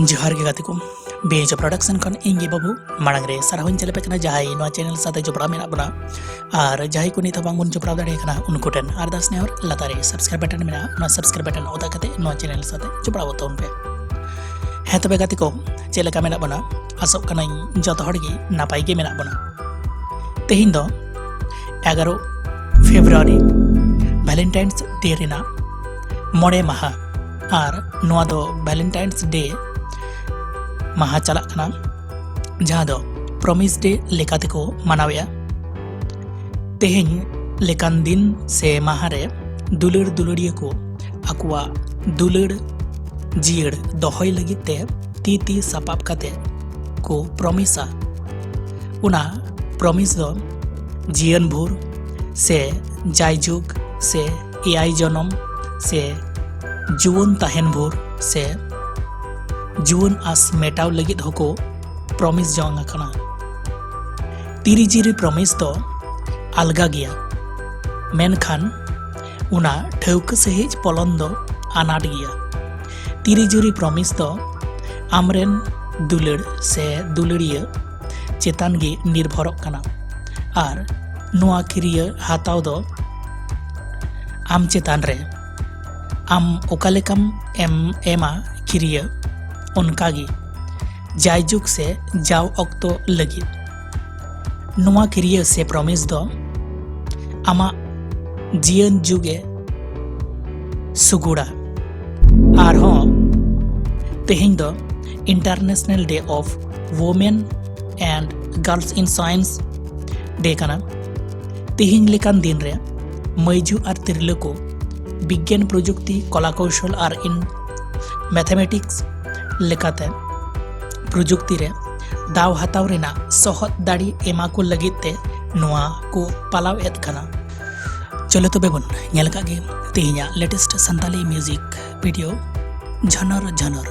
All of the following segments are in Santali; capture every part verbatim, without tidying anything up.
ᱡᱚᱦᱟᱨ ᱜᱮ ᱜᱟᱛᱮ ᱠᱚ, ᱵᱮᱡᱚ ᱯᱨᱚᱰᱟᱠᱥᱚᱱ ᱠᱷᱚᱱ ᱤᱧ ᱜᱮ ᱵᱟᱹᱵᱩ ᱢᱟᱲᱟᱝ ᱨᱮ ᱥᱟᱨᱦᱟᱣ ᱤᱧ ᱪᱟᱞ ᱟᱯᱮ ᱠᱟᱱᱟ, ᱡᱟᱦᱟᱸᱭ ᱱᱚᱣᱟ ᱪᱮᱱᱮᱞ ᱥᱟᱶᱛᱮ ᱡᱚᱯᱲᱟᱣ ᱢᱮᱱᱟᱜ ᱵᱚᱱᱟ᱾ ᱟᱨ ᱡᱟᱦᱟᱸᱭ ᱠᱚ ᱱᱤᱛ ᱦᱚᱸ ᱵᱟᱝ ᱵᱚᱱ ᱡᱚᱯᱲᱟᱣ ᱫᱟᱲᱮ ᱠᱟᱱᱟ, ᱩᱱᱠᱩ ᱴᱷᱮᱱ ᱟᱨᱫᱟᱥ ᱱᱮᱦᱚᱨ, ᱞᱟᱛᱟᱨ ᱨᱮ ᱥᱟᱵᱥᱠᱨᱟᱭᱤᱵ ᱵᱟᱴᱚᱱ ᱢᱮᱱᱟᱜᱼᱟ, ᱚᱱᱟ ᱥᱟᱵᱥᱠᱨᱟᱭᱤᱵ ᱵᱟᱴᱚᱱ ᱚᱛᱟ ᱠᱟᱛᱮ ᱱᱚᱣᱟ ᱪᱮᱱᱮᱞ ᱥᱟᱶᱛᱮ ᱡᱚᱯᱲᱟᱣ ᱛᱟᱵᱚᱱ ᱯᱮ᱾ ᱦᱮᱸ ᱛᱚᱵᱮ ᱜᱟᱛᱮ ᱠᱚ, ᱪᱮᱫ ᱞᱮᱠᱟ ᱢᱮᱱᱟᱜ ᱵᱚᱱᱟ? ᱟᱥᱚᱜ ᱠᱟᱹᱱᱟᱹᱧ ᱡᱚᱛᱚ ᱦᱚᱲ ᱜᱮ ᱱᱟᱯᱟᱭ ᱜᱮ ᱢᱮᱱᱟᱜ ᱵᱚᱱᱟ᱾ ᱛᱮᱦᱮᱧ ᱫᱚ ᱮᱜᱟᱨᱚ ᱯᱷᱮᱵᱽᱨᱩᱣᱟᱨᱤ, ᱵᱷᱮᱞᱮᱱᱴᱟᱭᱤᱱᱥ ᱰᱮ ᱨᱮᱱᱟᱜ ᱢᱚᱬᱮ ᱢᱟᱦᱟ, ᱟᱨ ᱱᱚᱣᱟ ᱫᱚ ᱵᱷᱮᱞᱮᱱᱴᱟᱭᱤᱱᱥ ᱰᱮ ᱢᱟᱦᱟ ᱪᱟᱞᱟᱜ ᱠᱟᱱᱟ, ᱡᱟᱦᱟᱸ ᱫᱚ ᱯᱨᱚᱢᱤᱥ ᱰᱮ ᱞᱮᱠᱟ ᱛᱮᱠᱚ ᱢᱟᱱᱟᱣᱮᱫᱼᱟ᱾ ᱛᱮᱦᱮᱧ ᱞᱮᱠᱟᱱ ᱫᱤᱱ ᱥᱮ ᱢᱟᱦᱟ ᱨᱮ ᱫᱩᱞᱟᱹᱲ ᱫᱩᱞᱟᱹᱲᱤᱭᱟᱹ ᱠᱚ ᱟᱠᱚᱣᱟᱜ ᱫᱩᱞᱟᱹᱲ ᱡᱤᱭᱟᱹᱲ ᱫᱚᱦᱚᱭ ᱞᱟᱹᱜᱤᱫ ᱛᱮ ᱛᱤ ᱛᱤ ᱥᱟᱯᱟᱵ ᱠᱟᱛᱮ ᱠᱚ ᱯᱨᱚᱢᱤᱥᱟ᱾ ᱚᱱᱟ ᱯᱨᱚᱢᱤᱥ ᱫᱚ ᱡᱤᱭᱚᱱ ᱵᱷᱳᱨ ᱥᱮ ᱡᱟᱭᱡᱩᱜᱽ ᱥᱮ ᱮᱭᱟᱭ ᱡᱚᱱᱚᱢ ᱥᱮ ᱡᱩᱣᱟᱹᱱ ᱛᱟᱦᱮᱱ ᱵᱷᱳᱨ ᱥᱮ ᱡᱩᱣᱟᱹᱱ ᱟᱸᱥ ᱢᱮᱴᱟᱣ ᱞᱟᱹᱜᱤᱫ ᱦᱚᱸᱠᱚ ᱯᱨᱚᱢᱤᱥ ᱡᱚᱝ ᱟᱠᱟᱱᱟ᱾ ᱛᱤᱨᱤᱡᱤᱨᱤ ᱯᱨᱚᱢᱤᱥ ᱫᱚ ᱟᱞᱜᱟ ᱜᱮᱭᱟ, ᱢᱮᱱᱠᱷᱟᱱ ᱚᱱᱟ ᱴᱷᱟᱹᱣᱠᱟᱹ ᱥᱟᱹᱦᱤᱡ ᱯᱚᱞᱚᱱ ᱫᱚ ᱟᱱᱟᱴ ᱜᱮᱭᱟ᱾ ᱛᱤᱨᱤᱡᱩᱨᱤ ᱯᱨᱚᱢᱤᱥ ᱫᱚ ᱟᱢᱨᱮᱱ ᱫᱩᱞᱟᱹᱲ ᱥᱮ ᱫᱩᱞᱟᱹᱲᱤᱭᱟᱹ ᱪᱮᱛᱟᱱ ᱜᱮ ᱱᱤᱨᱵᱷᱚᱨᱚᱜ ᱠᱟᱱᱟ, ᱟᱨ ᱱᱚᱣᱟ ᱠᱤᱨᱭᱟᱹ ᱦᱟᱛᱟᱣ ᱫᱚ ᱟᱢ ᱪᱮᱛᱟᱱ ᱨᱮ, ᱟᱢ ᱚᱠᱟ ᱞᱮᱠᱟᱢ ᱮᱢ ᱮᱢᱟ ᱠᱤᱨᱭᱟᱹ, ᱚᱱᱠᱟ ᱜᱮ ᱡᱟᱭᱡᱩᱜᱽ ᱥᱮ ᱡᱟᱣ ᱚᱠᱛᱚ ᱞᱟᱹᱜᱤᱫ᱾ ᱱᱚᱣᱟ ᱠᱤᱨᱭᱟᱹ ᱥᱮ ᱯᱨᱚᱢᱤᱥ ᱫᱚ ᱟᱢᱟᱜ ᱡᱤᱭᱚᱱ ᱡᱩᱜᱽ ᱮ ᱥᱩᱜᱩᱲᱟ᱾ ᱟᱨᱦᱚᱸ ᱛᱮᱦᱮᱧ ᱫᱚ International Day of Women and Girls in Science Day ᱠᱟᱱᱟ᱾ ᱛᱮᱦᱮᱧ ᱞᱮᱠᱟᱱ ᱫᱤᱱ ᱨᱮ ᱢᱟᱹᱭᱡᱩ ᱟᱨ ᱛᱤᱨᱞᱟᱹ ᱠᱚ ᱵᱤᱜᱽᱜᱟᱱ, ᱯᱨᱚᱡᱩᱠᱛᱤ, ᱠᱚᱞᱟ ᱠᱚᱣᱥᱚᱞ ᱟᱨ ᱤᱱ ᱢᱮᱛᱷᱮᱢᱮᱴᱤᱠᱥ ᱞᱮᱠᱟᱛᱮ ᱯᱨᱚᱡᱩᱠᱛᱤ ᱨᱮ ᱫᱟᱣ ᱦᱟᱛᱟᱣ ᱨᱮᱱᱟᱜ ᱥᱚᱦᱚᱫ ᱫᱟᱲᱮ ᱮᱢᱟ ᱠᱚ ᱞᱟᱹᱜᱤᱫ ᱛᱮ ᱱᱚᱣᱟ ᱠᱚ ᱯᱟᱞᱟᱣ ᱮᱫ ᱠᱟᱱᱟ᱾ ᱪᱚᱞᱚ ᱛᱚᱵᱮ ᱵᱚᱱ ᱧᱮᱞ ᱠᱟᱜ ᱜᱮ ᱛᱮᱦᱮᱧᱟᱜ latest ᱥᱟᱱᱛᱟᱞᱤ music video ᱡᱷᱟᱱᱟᱨ ᱡᱷᱟᱱᱟᱨ᱾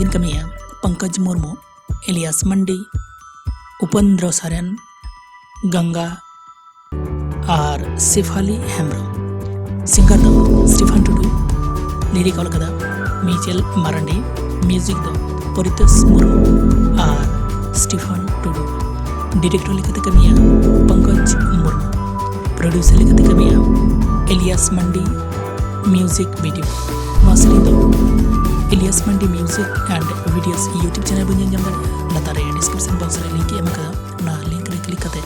ᱠᱤᱱ ᱠᱟᱹᱢᱤᱭᱟ ᱯᱚᱝᱠᱚᱡᱽ ᱢᱩᱨᱢᱩ, ᱮᱞᱤᱭᱟᱥ ᱢᱟᱱᱰᱤ, ᱩᱯᱮᱱᱫᱨᱚ ᱥᱚᱨᱮᱱ, ᱜᱟᱝᱜᱟ ᱟᱨ ᱥᱮᱯᱷᱟᱞᱤ ᱦᱮᱢᱵᱨᱚᱢ᱾ ᱥᱤᱝᱜᱟᱨ ᱫᱚ ᱥᱴᱤᱯᱷᱟᱱ ᱴᱩᱰᱩ, ᱞᱤᱨᱤᱠ ᱚᱞ ᱠᱟᱫᱟ ᱢᱤᱪᱮᱞ ᱢᱟᱨᱟᱱᱰᱤ, ᱢᱤᱣᱡᱤᱠ ᱫᱚ ᱯᱚᱨᱤᱛᱳᱥ ᱢᱩᱨᱢᱩ ᱟᱨ ᱥᱴᱤᱯᱷᱟᱱ ᱴᱩᱰᱩ, ᱰᱤᱨᱮᱠᱴᱚᱨ ᱞᱮᱠᱟᱛᱮ ᱠᱟᱹᱢᱤᱭᱟ ᱯᱚᱝᱠᱚᱡᱽ ᱢᱩᱨᱢᱩ, ᱯᱨᱚᱰᱭᱩᱥᱟᱨ ᱞᱮᱠᱟᱛᱮ ᱠᱟᱹᱢᱤᱭᱟ ᱮᱞᱤᱭᱟᱥ ᱢᱟᱱᱰᱤ, ᱢᱤᱣᱡᱤᱠ ᱵᱷᱤᱰᱤᱭᱳ᱾ ᱱᱚᱣᱟ ᱥᱮᱨᱮᱧ ᱫᱚ Elias Mandi music and videos YouTube channel ᱵᱚᱱ ᱧᱮᱞ ᱧᱟᱢ ᱫᱟᱲᱮᱭᱟᱜᱼᱟ᱾ ᱞᱟᱛᱟᱨ ᱨᱮ ᱰᱤᱥᱠᱨᱤᱯᱥᱚᱱ ᱵᱚᱠᱥ ᱨᱮ ᱞᱤᱝᱠ ᱮ ᱮᱢ ᱟᱠᱟᱫᱟ, ᱚᱱᱟ ᱞᱤᱝᱠ ᱨᱮ ᱠᱞᱤᱠ ᱠᱟᱛᱮ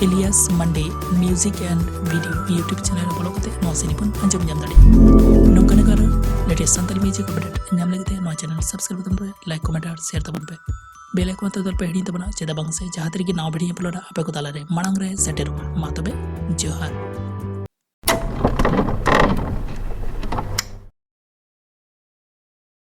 Elias Mandi music and video YouTube channel ᱨᱮ ᱵᱚᱞᱚ ᱠᱟᱛᱮ ᱱᱚᱣᱟ ᱥᱮᱨᱮᱧ ᱵᱚᱱ ᱟᱸᱡᱚᱢ ᱧᱟᱢ ᱫᱟᱲᱮᱭᱟᱜᱼᱟ᱾ ᱱᱚᱝᱠᱟᱱᱟᱜ ᱟᱨᱚ latest ᱥᱟᱱᱛᱟᱲᱤ ᱢᱤᱣᱡᱤᱠ ᱟᱯᱰᱮᱴ ᱧᱟᱢ ᱞᱟᱹᱜᱤᱫ ᱛᱮ ᱱᱚᱣᱟ ᱪᱮᱱᱮᱞ ᱥᱟᱵᱥᱠᱨᱟᱭᱤᱵ ᱛᱟᱵᱚᱱ ᱯᱮ, ᱞᱟᱭᱤᱠ, ᱠᱚᱢᱮᱱᱴ ᱟᱨ ᱥᱮᱭᱟᱨ ᱛᱟᱵᱚᱱ ᱯᱮ᱾ ᱵᱮᱞ ᱟᱭᱠᱚᱱ ᱛᱮᱫᱚ ᱟᱞᱚᱯᱮ ᱦᱤᱲᱤᱧ ᱛᱟᱵᱚᱱᱟ, ᱪᱮᱫᱟᱜ ᱵᱟᱝ ᱥᱮ ᱡᱟᱦᱟᱸ ᱛᱤ ᱨᱮᱜᱮ ᱱᱟᱣᱟ ᱵᱷᱤᱰᱤᱭᱳ ᱟᱯᱞᱳᱰᱟ ᱟᱯᱮ ᱠᱚ ᱛᱟᱞᱟᱨᱮ ᱢᱟᱲᱟᱝ ᱨᱮ ᱥᱮᱴᱮᱨᱚᱜᱼᱟ᱾ ᱢᱟ ᱛᱚᱵᱮ ᱡᱚᱦᱟᱨ᱾